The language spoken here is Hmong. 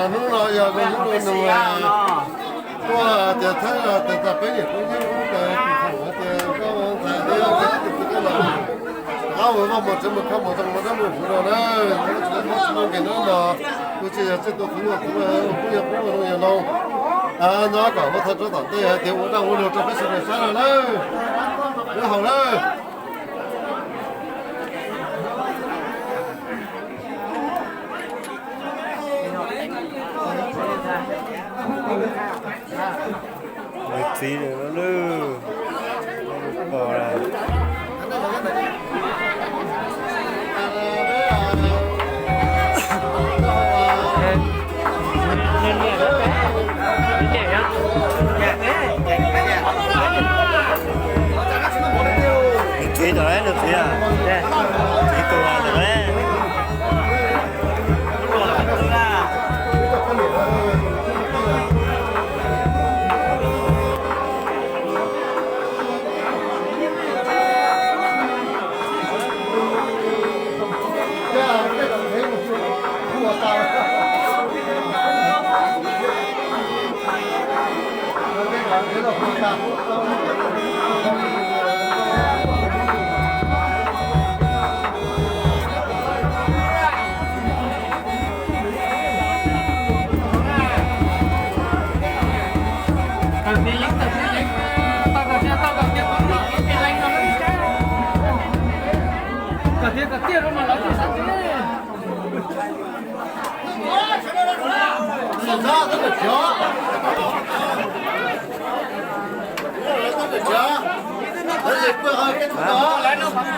Hnub no yog hnub nus tuaj tias txhawb tes tas peb niam peb txiv ub tes tus thaum hais tias koj ntxhais thiab tus txiv koj los qab ua vaj mus tsev mus khab mus zoo mus dab mus huv no na. Tsis muaj nkees no no, kuv tsis yog txij tus qhwv ua kuv ua kuj yog kuv ua no yog no. Nyob kom ua thawj rau tom ntej hais tias ua dab ua lug rau peb sawv daws saib no na. Nyob haus na. Nws txiv lawm lub pos. Nws txiv tau, nws txiv, txiv tus tau.